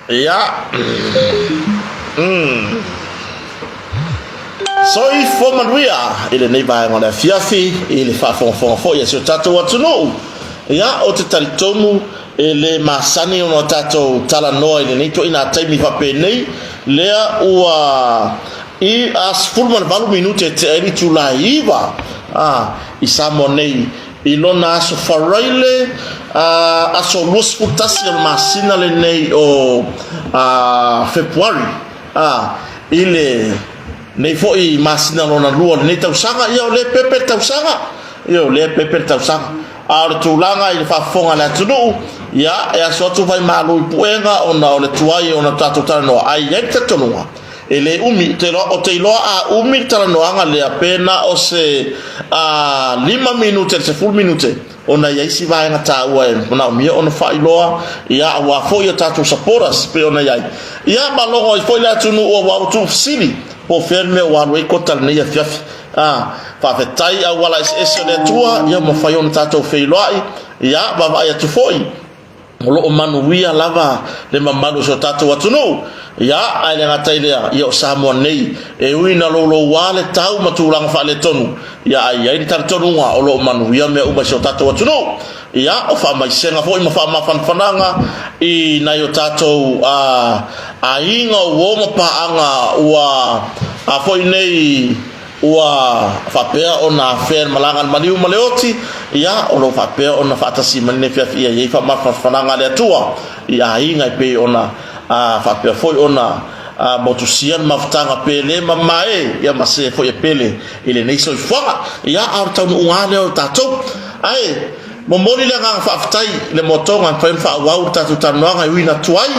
Ia. Mm. Soifua manuia i lenei vaega o le afiafi i le faafogafoga foi a si o tatou atunuu. Ia, ou te talitonu e le masani ona tatou talanoa i lenei ituaiga taimi faapenei, lea ua i a 18 minute e tea ai le itula e 9 a, i Samoa nei i lona aso Faraile, a, aso 21 o le masina lenei o a, Fepuari, a, i le nei foi masina lona lua o lenei tausaga. Ia o lea e pepe le tausaga, ia o lea e pepe le tausaga. A o le tulaga i le faafofoga a le atunuu, ia e aso atu vaimalu i puega ona o le tuai ona tatou talanoa, ae i ai le talitonuga, e le umi, ou te iloa a umi le talanoaga lea pe na o se 5 minute i le 10 minute, ona e i ai si vaega taua e manaomia ona faailoa, ia aua foi a tatou supporters pei ona i ai. Ia ma logo ai foi le atunuu aua ua tuufesili po o fea le mea ua alu ai kota lenei afiafi. A, faafetai auala eseese o le Atua, ia mafai ona tatou feiloai, ia vaavaai atu foi o lo o manuia lava le mamalu o si o tatou atunuu. Ia, ae le gata i lea, ia o Samoa nei, e ui ina louloua le tau ma tulaga faaletonu, ia ae i ai le talitonuga o lo o manuia mea uma i si o tatou atunuu. Ia, o faamaisega foi ma faamafanafanaga i nai o tatou aiga o uo ma paaga ua a foi nei ua faapea ona afea le malaga a le maliu ma le oti, ia, o lo o faapea ona faatasi mai lenei afiafi ia i ai faamafanafanaga a le Atua i aiga e pei ona a, faapea foi ona a, motusia le mafutaga pele ma mae, ia ma se foi e pele i lenei soifuaga. Ia, a o le taunuuga lava lea o tatou. Ae, momoli le agaga faafetai i le moatoga e mafai ona faaauau le tatou talanoaga e ui ina tuai.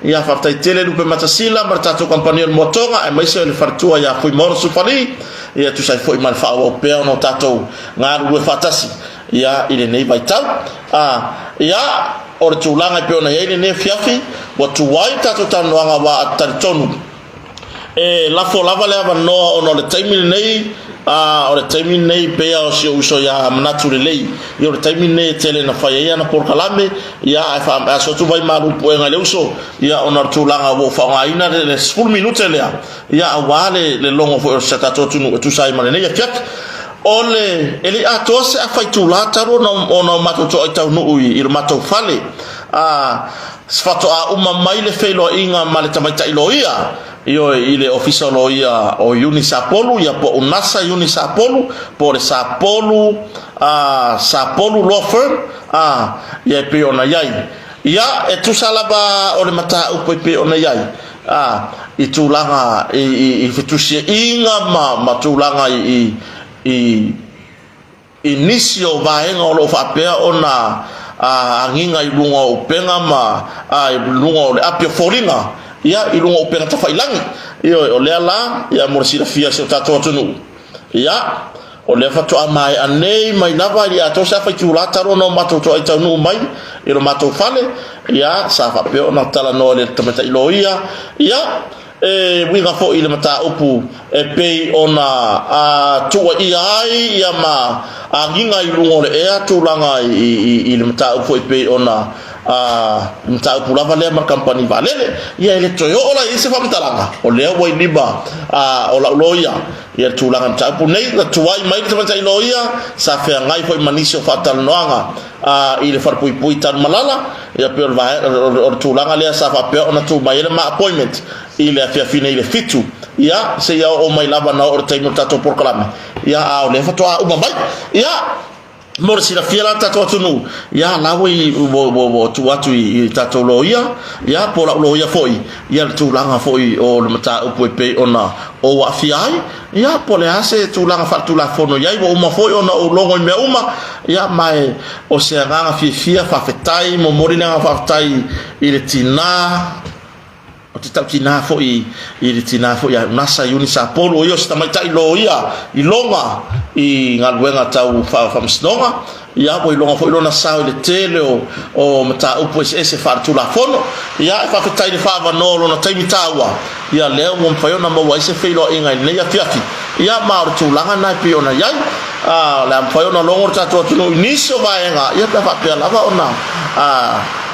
Ia, faafetai tele Lupematasila ma le tatou kamupani o le moatoga, aemaise o le faletua ia Fuimaono Sufali, ia e tusa ai foi ma le faaauau pea ona o tatou galulue faatasi, ia, i lenei vaitau. A, ia, o le tulaga e pei ona i ai lenei afiafi, ua tuai le tatou talanoaga aua a talitonu E lafo lava le avanoa ona o le taimi lenei, a o le taimi lenei pei lava o si ou uso ia Manatu Lelei, ia o le taimi lenei e tele ina fai ai ana polokalame, ia ae faa, e aso atu vaimalu puega i le uso, ia ona o le tulaga ua ou faaaogaina le, le 10 minute lea, ia aua le, le logo foi o si a tatou atunuu e tusa ai ma lenei afiafi. O le, e le i atoa se afa itula talu ona, ona o matou toai taunuu i, i lo matou fale, a, Faatoa uma mai le feiloaiga ma le tamaitai loia, ioe, i le Ofisa o Loia o Iuni Sapolu, ia po o Nasa Iuni Sapolu, po o le Sapolu, a, Sapolu Law Firm, a, ia e pei ona i ai. Ia, e tusa lava o le mataupu e pei ona i ai, a, i tulaga i, i, i fetusiaiga ma, ma tulaga i, i, i I nisi o vaega o lo o faapea ona agiga i luga o upega ma i luga o le api o foliga, ia, i luga o upega tafailangi. Ioe, o lea la, ia, mo le silafia e si o tatou atunuu, ia, o lea faatoa maea nei mai lava i le atoa se afa itula talu ona o matou toai taunuu mai i lo matou fale, ia, sa faapea ona talanoa i le tamaitai loia, ia, E uiga foi i le mataupu e pei ona tuuaia ai ia ma agiga i luga o le ea tulaga i le mataupu foi pei ona le mataupu lava lea ma le kamupani vaalele. Ia e le toe oo la i ai se faamatalaga, o lea ua i lima o lau loia ia le tulaga i le mataupu nei. Na tuai mai le tamaitai loia sa feagai foi ma nisi o faatalanoaga i le falepuipui Tanumalala, ia pei o le vaega, o le tulaga lea sa faapea ona tu mai ai le ma appointment i le afiafi nei i le 7, ia seia oo mai lava na oo i le taimi o le tatou polokalame, ia a o lea faatoa uma mai. Ia, mo le silafia la le tatou atunuu, ia la ua ua ua ua tuu atu i i tatou loia, ia po o lau loia foi, ia le tulaga foi o le mataupu e pei ona ou aafia ai, Ia, po o le a se tulaga faaletulafono i ai, ua uma foi ona ou logo i mea uma, ia, ma e, o se agaga fiafia, faafetai, momoli le agaga faafetai i le tina, ou te tau tina foi i le tina foi ia Nasa Iuni Sapolu, o ia o se tamaitai loia i loga i galuega tau faamasinoga, Ia, ua iloga foi lona sao i le tele o, o mataupu eseese faaletulafono. Ia, e faafetai i le faaavanoa o lona taimi taua, ia lea ua mafai ona maua ai se feiloaiga i lenei afiafi. Ia, ma o le tulaga lena e pei ona i ai. A, o le a mafai ona logo le tatou atunuu i nisi o vaega, ia pe a faapea lava ona, a,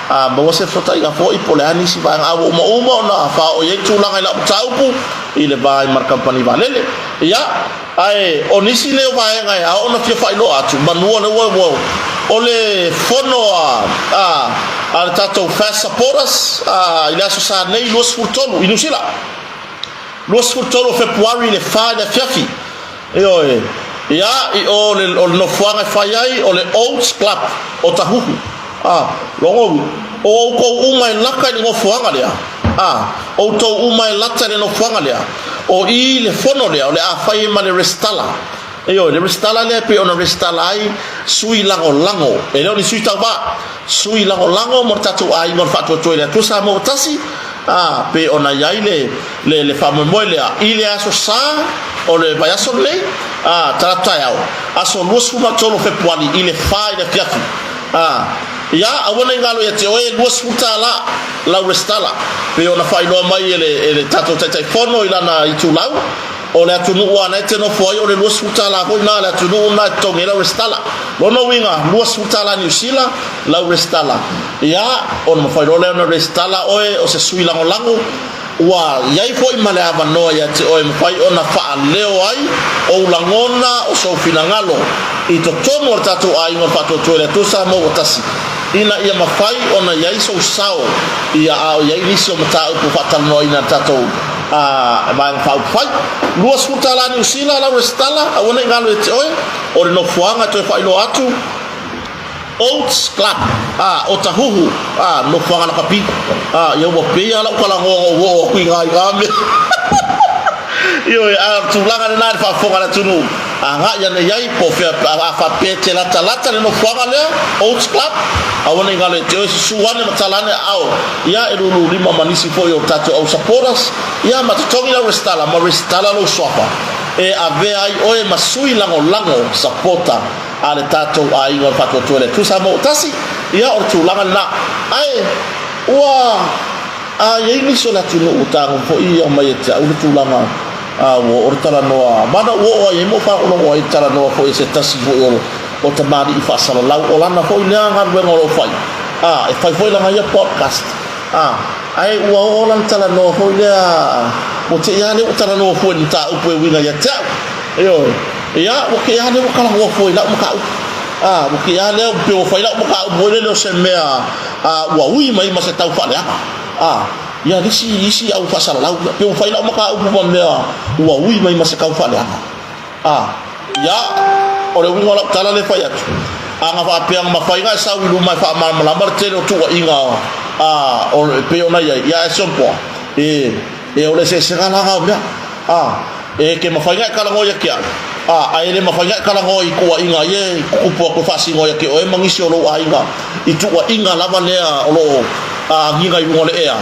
a maua se fesootaiga foi po o le a nisi vaega a ua umauma ona faaoo i ai le tulaga i lau mataupu i le va ai ma le kamupani vaalele. Ia, ae o nisi nei o vaega e ao ona fia faailoa atu, manu o le ua ua o le fono a a a le tatou Fast Supporters a, i le Aso Sa nei 23 i Niu Sila. 23 o Fepuari i le 4 i le afiafi. Ioe. Ia, i o le, o le nofoaga e fai ai, o le Oats Club o Tahuhu. A, logo, o outou uma e lata i le nofoaga lea. A, outou uma e lata i le nofoaga lea. O i le fono lea, o le a fai ai ma le resitala. Ioe, le resitala lea e pei ona resitala ai sui lagolago. E le o ni sui tauva. Sui lagolago mo le tatou aiga o le Faatuatua i le Atua Samoa ua tasi, a, pei ona i ai le, le, le faamoemoe lea i le aso Sa o le vaiaso lenei, a, talaatu taeao, aso 23 o Fepuari i le 4 i le afiafi. A, ia, aua ne i galo ia te oe, e $20 lau resitala, pei ona faailoa mai e le, e le tatou Taitaifono i lana itulau, O le atunuu lava na e te nofo ai, o le $20 foi lena a le atunuu lena e totogi ai lau resitala. Lona uiga, $20 Niu Sila lau resitala. Ia, ona mafai loa lea ona resitala oe o se sui lagolago, ua i ai foi ma le avanoa ia te oe e mafai ona faaleo ai ou lagona, o sou finagalo i totonu o le tatou aiga o le Faatuatua i le Atua Samoa ua tasi, ina ia mafai ona i ai sou sao ia a o i ai nisi o mataupu faatalanoaina e le tatou a Vaega Faaupufai. $20 Niu Sila lau resitala, aua ne i galo ia te oe, o le nofoaga e toe faailoa atu, Oats Club, a, o Tahuhu, a, nofoaga lakapi. A, ia ua pei lava lau talanoa na ou oo atu i ina i na mea. Ioe, a o le tulaga lena i le faafofoga a le atunuu, agai ane i ai, po o fea, a faapea e te latalata i le nofoaga lea, Oats Club, aua ne i galo ia te oe, susu ane ma tala ane aao, ia e lululima ma nisi foi o tatou au supporters, ia ma totogi lau resitala ma resitala lou suafa e avea ai oe ma sui lagolago sapota a le tatou aiga o le Faatuatua i le Atua Samoa ua tasi, ia o le tulaga lena. Ae ua a i ai nisi o le atunuu ua tago foi ia mai ia te au le tulaga a ua oo le talanoa ma na ua oo ai ai ma ua faalogologo ai i le talanoa foi a se tasi foi o o tamalii faasalalau o lana foi lea galuega o lo o fai, a e fai foi lana ia podcast, a ae ua oo lana talanoa foi lea ua te i lava lea ua talanoa fua i le mataupu e uiga ia te au. Ioe. Ia, ua te i lava lea ua talanoa fua i lau mataupu. A, ua te i lava lea pei ua fai lau mataupu foi lele o se mea a, ua ui mai ma se tau faaleaga. A, ia isi, isi au faasalalau, pei ua fai lau mataupu ma mea ua ui mai ma se tau faaleaga. A, ia, o le uiga o lau tala lea e fai atu, a na faapea na mafai ona e sau i luma e faamalamalama le tele o tuuaiga a, o, e pei ona i ai, ia, e si ona toa, e, e o le eseesega la na o mea. A, e ke mafai ona e talanoa ia te au, a, ae le mafai ona e talanoa i tuuaiga ia e tutupu atu e faasino ia te oe ma nisi o lou aiga i tuuaiga lava lea o lo o agiga i luga o le ea,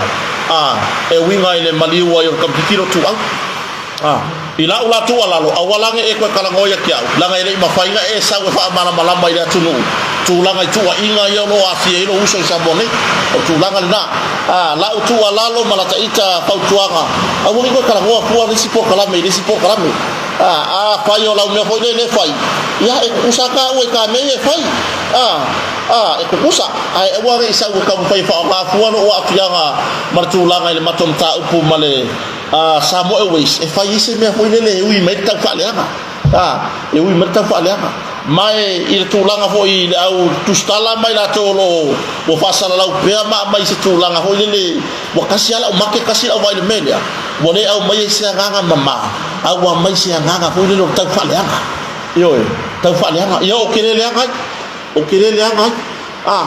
a, e uiga i le maliu ai o le kamupiti lo tuuau. A, i lau la tuualalo, aua la ne i e toe talanoa ia te au, leaga e le i mafai ona e sau e faamalamalama i le atunuu tulaga i tuuaiga ia o lo o aafia ai lou uso i Samoa nei. O le tulaga lena. A, lau tuualalo ma lata ita fautuaga, aua ne i toe talanoa fua le isi polokalame i le isi polokalame. A, afai o lau mea foi lea e le fai, ia e tutusa lava taua i ta mea ia e fai. A, a, e tutusa, ae aua ne i sau e taumafai e faaaoga fua lou aafiaga ma le tulaga i le matou mataupu ma le a Samoa Airways e fai ai se mea foi lele e ui mai le tau faaleaga, a, e ui mai le tau faaleaga. Ma e i le tulaga foi i le au tusitala ma i latou o lo o ua faasalalau pea ma aumai se tulaga foi lele ua tasi lava lau make tasi lau vaai i le mea lea, ua le aumai ai se agaga mama, a ua aumai se agaga foi lele o le tau faaleaga. Ioe, tau faaleaga. Ia ou te le leaga ai, ou te le leaga ai. A,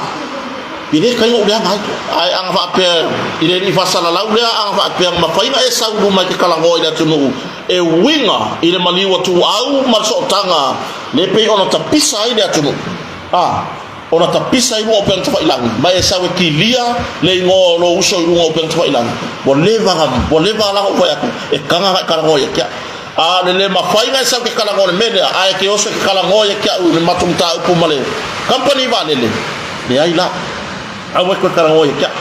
i le kai ou leaga ai. Ae ana faapea i le alii faasalalau lea, ana faapea na mafai ona e sau i luma e te talanoa i le atunuu e uiga i le maliu a tuau ma le sootaga le pei ona tapisa ai le atunuu. A, ona tapisa ai lua upega tafailagi, ma e sau e kilia le igoa o lou uso i luga o upega tafailagi. Ua leva na, ua leva la ona ou fai atu, e taga ona e talanoa ia te au. A o le le mafai ona e sau ke talanoa i le mea lea, ae ke oso e ke talanoa ia te au i le matou mataupu ma le kamupani vaalele, leai la. Aua e toe talanoa ia te au.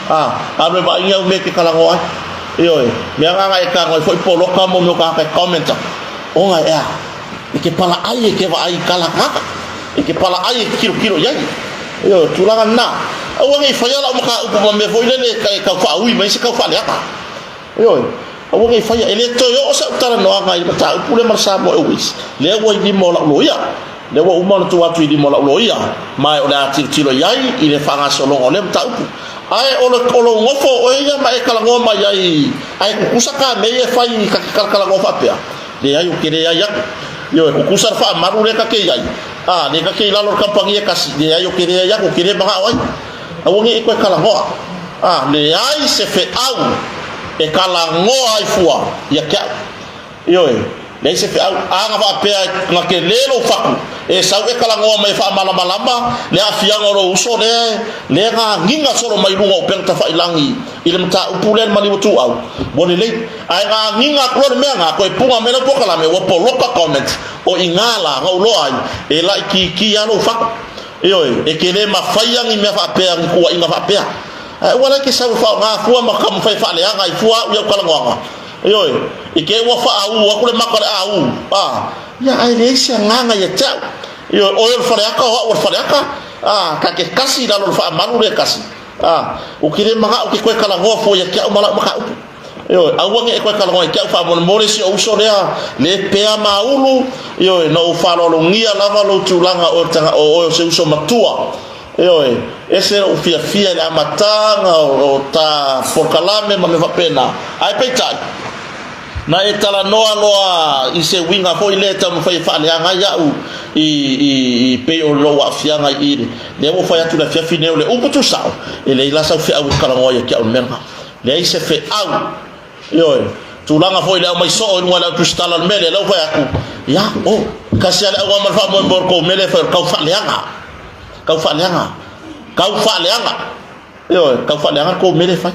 A, alu e vaai ni au mea e te talanoa ai. Ioe, mea na na e talanoa ai foi poloka mo mea o tagata e commenta. Ona e a? E ke palaai e ke vaai i tala tagata. E ke palaai e ke kilokilo i ai. Ioe, tulaga lena. Aua ne i faia lau mataupu ma mea foi lele e tau faaui mai se tau faaleaga. Ioe, aua ne i faia. E le toe oo sau talanoaga i le mataupu lea ma le Samoa Airways, lea ua i lima o lau loia. Lea ua uma ona tuu atu i lima o lau loia, ma o le a tilotilo i ai i le faagasologa o lea mataupu. Ae o lou nofo o oe ia ma e talanoa mai ai, ae tutusa ta mea ia e fai ta te talatalanoa faapea? Leai, ou te leai atu. Ioe, tutusa le faamalu lea ta te i ai, a, lea ta te i lalo o le kamupani e tasi, leai, ou te leai atu, ou te le manao ai. Aua ne i toe talanoa. A, leai se feau e talanoa ai fua ia te au. Ioe, leai se feau. A na faapea na tele lou fatu, e sau e talanoa mai e faamalamalama le aafiaga o lou uso lea, lea na agiga solo mai luga o upega tafailagi i le mataupu lea i le maliu ituau, ua lelei. Ae na agiga atu loa le mea na, toe puna mai lau polokalame, ua poloka comment, o i ina la na ou iloa ai, e laitiiti lava lou fatu. Ioe, e te le mafaia ni mea faapea, ni tuuaiga faapea. Ae aua la e te sau e faaaoga fua ma taumafai e faaleaga ai fua au i au talanoaga. Ioe, i te i ua faaū atu le mata o le aū, a, ia ae leai se agaga ia te au. Ioe, oe o le faleata, o au o le faleata, a, ta te tasi i lalo o le faamalu lea e tasi. A, ou te le manao ou te toe talanoa fua ia te au ma lau mataupu. Ioe, aua ne i toe talanoa ia te au faamolemole si ou uso lea, le pea maulu, ioe, na ou faaaloalogia lava lou tulaga o oe o se uso matua. Ioe, ese lou fiafia i le amataga o ta polokalame ma mea faapena. Ae peitai, na e talanoa loa i se uiga foi lea e taumafai e faaleaga ai au i, i, i pei o lou aafiaga i i lea ua fai atu i le afiafi nei o le upu tuusao, e leai la sau feau e talanoa ia te au i le mea lena. Leai se feau. Ioe, tulaga foi i le aumai soo i luga o le autusitala o le mea lea, lea ua fai atu, ia, o, kasi lava le auga ma le faamoemoe o le tou mea lea e fai o le tau faaleaga. Tau faaleaga. Tau faaleaga. Ioe, tau faaleaga le tou mea lea e fai.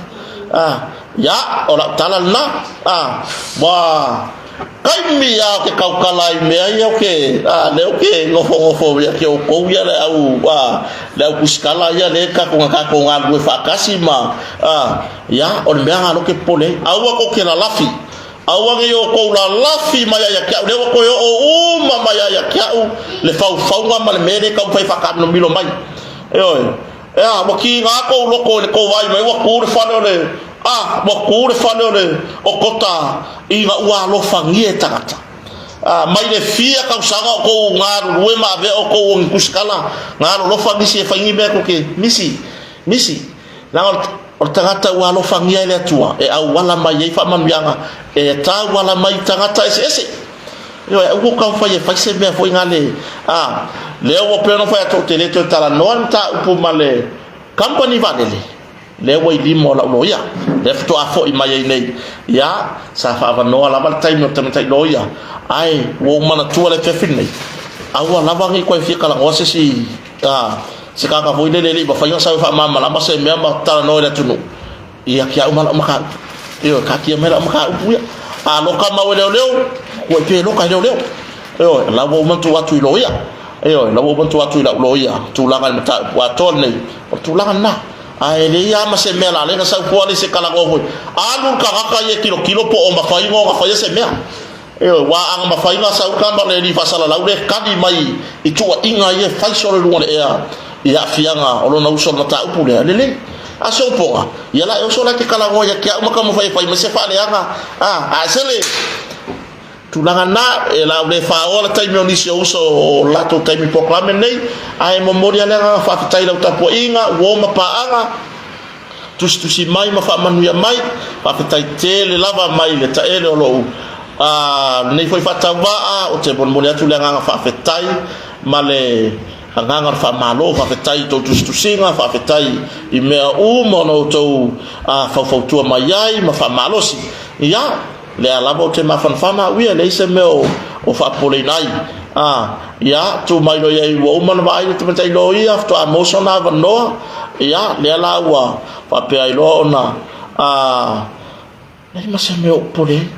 Ah, ia, o lau tala lena. Ah, ua taimi lava ou te tautala ai i mea ia ou te, ah, lea ou te nofonofo ia te outou ia le au, ah, le au tusitala ia lea tatou na tatou galulue faatasi ma, ah, ia, o le mea lena lea ou te popole ai. Aua tou te lalafi. Aua ne i outou lalafi mai ai ia te au, lea ua toe oo uma mai ai ia te au le faufauga ma le mea lea e taumafai e faataamilomilo mai. Ioe. Ea, ua kiga kou loko i le kou vaai mai, ua ku le fale o le, a, ua ku le fale o le, o kota ina ua alofagia e tagata. A, mai le fia tausaga o kou galulue ma avea outou o ni tusikala, na alolofa nisi e fai ni mea tou te misi, misi. Leaga o le tagata ua alofagia e le Atua, e auala mai ai faamanuiaga, e tauala mai i tagata eseese. Ioe, aua kou taumafai e fai se mea foi gale, a, lea ua pei ona fai atu ou te le toe talanoa le mataupu ma le company vaalele, lea ua i lima o lau loia, lea faatoa foi mai ai nei. Ia, sa faaavanoa lava le taimi o le tamaitai loia, ae ua ou manatua le afiafi lenei, aua lava ne i toe fia talanoa se isi, a, se tagata foi lele e le i mafai ona sau e faamalamalama se mea ma talanoa i le atunuu. Ia ki au ma lau mataupu. Ioe, taatia mai lau mataupu ia. A loka mau e leoleo, ua i pe loka e leoleo. Ioe, la ua uma tuu atu i loia. Ioe, la ua uma tuu atu i lau loia, tulaga i le mataupu atoa lenei. O le tulaga lena. Ae leai lava ma se mea la lea na sau fua le se talanoa foi. Alu le tagata ia e tilotilo po o mafai ona faia se mea. Ioe, ua aga mafai ona sau tama le alii faasalalau lea e kali mai i tuuaiga ia e fai solo i luga o le ea i aafiaga o lona uso i le mataupu lea. Lelei. A se upoga, ia la e oso la e te talanoa ia te au ma taumafai e fai mai se faaleaga. A, a se le tulaga na, e la u le faaoa le taimi o nisi o uso o latou taimi polokalame nei, ae momoli lava le agaga faafetai i lau tapuaiga, uo ma paaga, Tusitusi mai ma faamanuia mai, faafetai tele lava mai le taele o lou lenei foi faatauvaa, ou te molimoli atu le agaga faafetai ma le agaga o le faamalo, faafetai i tou tusitusiga, faafetai i mea uma ona outou faufautua mai ai ma faamalosi. Ia, lea lava ou te mafanafana au ia, leai se mea o faapopoleina ai. Ia, tu mai loa i ai ua uma ona vaai le tamaitai loia, faatoa maua sona avanoa, ia, lea la ua faapea ai loa ona, leai ma se mea o popole ai.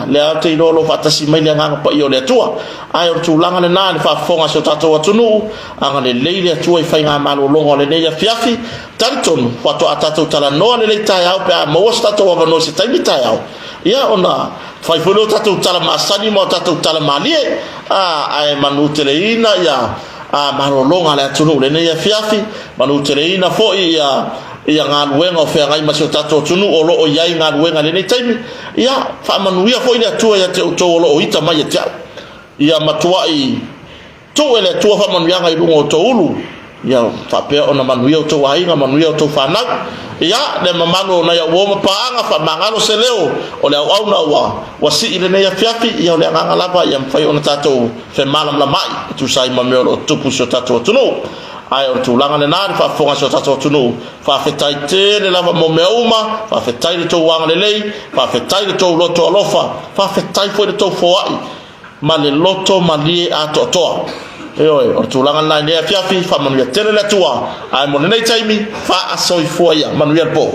Lea ou te iloa o lo o faatasi mai le Agaga Paia o le Atua. Ae o le tulaga lena i le faafofoga a si o tatou atunuu, agalelei le Atua i faigamalologa o lenei afiafi. Talitonu, faatoa tatou talanoa lelei taeao pe a maua se tatou avanoa i se taimi taeao, ia ona fai foi lea o tatou tala masani ma o tatou tala malie, ae manuteleina ia malologa a le atunuu i lenei afiafi, manuteleina foi ia ia galuega o feagai ma si o tatou atunuu o lo o i ai galuega i lenei taimi. Ia faamanuia foi le Atua ia te outou o lo o ita mai ia te au. Ia matuai Tuu e le Atua faamanuiaga i luga o outou ulu, ia faapea ona manuia outou aiga, manuia outou fanau. Ia, le mamalu o nai au uo ma paaga, faamagalo se leo o le auauna ua, ua sii lenei afiafi, ia o le agaga lava ia mafai ona tatou femalamalamaai e tusa ai ma mea o lo o tutupu i si o tatou atunuu. Ae o le tulaga lena i le faafofoga a si o tatou atunuu, faafetai tele lava mo mea uma, faafetai le tou agalelei, faafetai le tou loto alofa, faafetai foi le tou foai ma le loto malie atoatoa. Ioe, o le tulaga lena i lenei afiafi, faamanuia tele le Atua, ae mo lenei taimi, faasoifua ia, manuia le po.